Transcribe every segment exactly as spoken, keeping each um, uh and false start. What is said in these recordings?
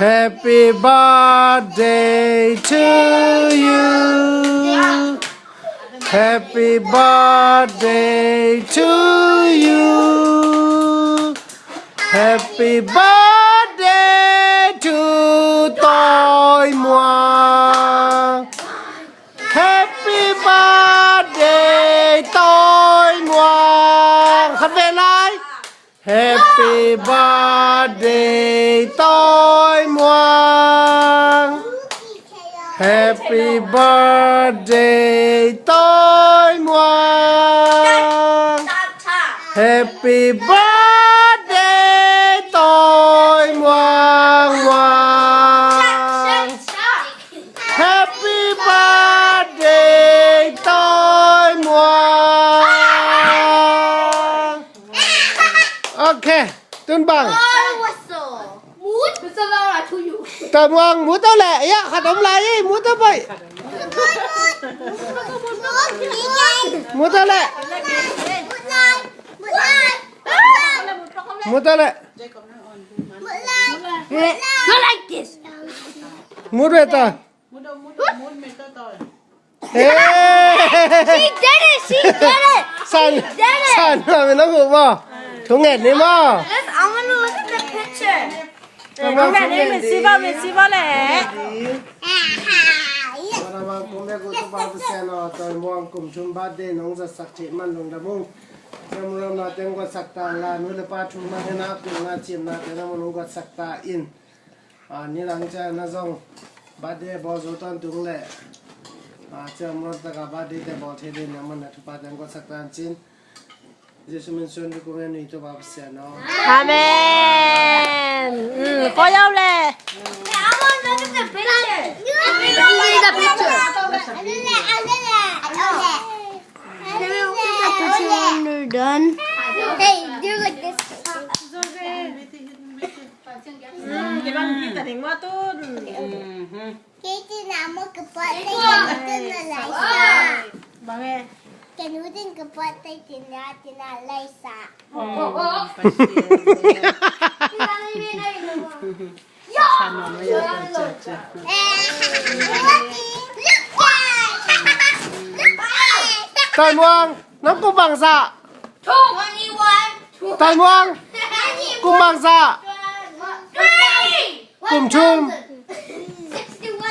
Happy birthday to you. Happy birthday to you. Happy birthday to Toi Muang. Happy birthday Toi Muang. Khat vei lai. Happy birthday Toi Muang. Happy birthday Toi Muang. Happy birthday Toi Muang Muang. Happy birthday Toi Muang. Ok, tun bang. Toi Muang, mu tau leh. Ya, khat om lai, mu tau pai. Mu tau leh. Mu tau leh. Not like this. Mu tau leh. Hey! She did it! She did it! San, she did it! San, mami nang hu mo. Thu ngen ni mo. Let's, I wanna look at the picture. Thu ngen ni, min siva, min siva le. Wana mang kum le gu tu pa pu sen o, Toi Muang kum thum birthday nong za sak chi man lung da mung. Sem rom na teng gu sak ta la, nu le pa thu ma he na, pu na chin na te na mo nong gu sak ta in. A, nidang ciang na zong birthday bawl zo tawntung leh, a, ciang muan taka birthday te bawl thei ding na man na thupha teng guatsak tan cin. Jesu min suan ri kum en nui tu ba Pasian aw. Amen. Mm, koi au le. Picture. Done. Hey, do like this. Kei bang kita ding mo tu. Kei ti na mo ka pa te na lai sa. Bang e. Kei nu din ka pa te ti na ti na lai sa. Toi Muang, nang kum bangzah? Toi Muang, kum bangzah? Kum thum.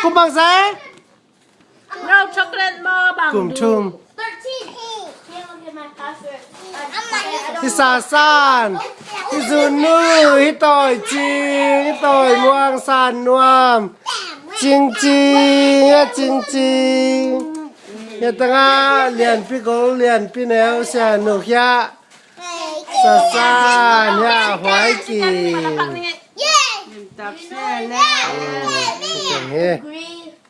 Kum bangzah? No chocolate maw bang? Kum thum. Hi Sa San, hi Zun Nu, hi Toi Cing, hi Toi Muang San Nuam, Cing Cing, hi Cing Cing. Hi tanga Lian Pi Gol, Lian Pi Neu, Sia Nu Hia. Sa San, hi Huai Kim.